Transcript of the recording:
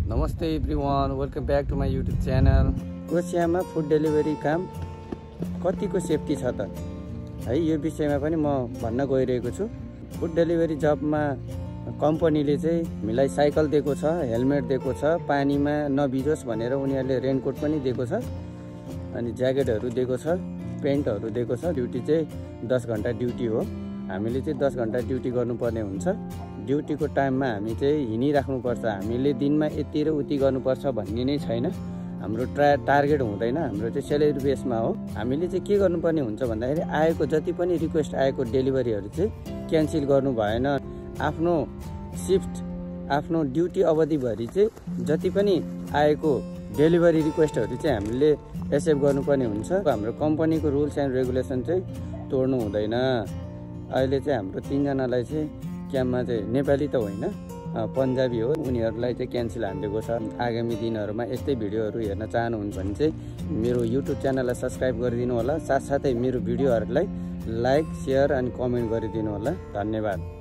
नमस्ते everyone, welcome back to my YouTube channel. कोसियामा food delivery काम कतिको सेफ्टी छ त है, यो विषयमा पनि म भन्न गइरहेको छु। फुड डेलिभरी जबमा कम्पनीले चाहिँ हामीलाई साइकल दिएको छ, हेलमेट दिएको छ, पानीमा नभिजोस् भनेर उनीहरूले रेनकोट पनि दिएको छ, अनि ज्याकेटहरू दिएको छ, पेन्टहरू दिएको छ। ड्युटी चाहिँ 10 घन्टा ड्युटी हो। हामीले चाहिँ 10 घन्टा ड्युटी गर्नुपर्ने हुन्छ। ड्युटीको टाइममा हामी चाहिँ हिँडिराख्नुपर्छ। हामीले दिनमा यति र उति गर्नुपर्छ भन्ने नै छैन। हाम्रो टार्गेट हुँदैन, हाम्रो चाहिँ सेलेरी बेसमा हो। हामीले चाहिँ के गर्नुपर्ने हुन्छ भन्दाखेरि आएको जति पनि रिक्वेस्ट आएको डेलिभरीहरू चाहिँ क्यान्सल गर्नु भएन। आफ्नो सिफ्ट, आफ्नो ड्युटी अवधिभरि चाहिँ जति पनि आएको डेलिभरी रिक्वेस्टहरू चाहिँ हामीले एक्सेप्ट गर्नुपर्ने हुन्छ। हाम्रो कम्पनीको रुल्स एन्ड रेगुलेसन चाहिँ तोड्नु हुँदैन। अहिले चाहिँ हाम्रो 3 जनालाई चाहिँ क्याम्पमा चाहिँ नेपाली त होइन, पन्जाबी हो, उनीहरूलाई चाहिँ क्यान्सल हानिदिएको छ। आगामी दिनहरूमा यस्तै भिडियोहरू हेर्न चाहनुहुन्छ भने चाहिँ मेरो युट्युब च्यानललाई सब्सक्राइब गरिदिनु होला। साथसाथै मेरो भिडियोहरूलाई लाइक, सेयर अनि कमेन्ट गरिदिनु होला। धन्यवाद।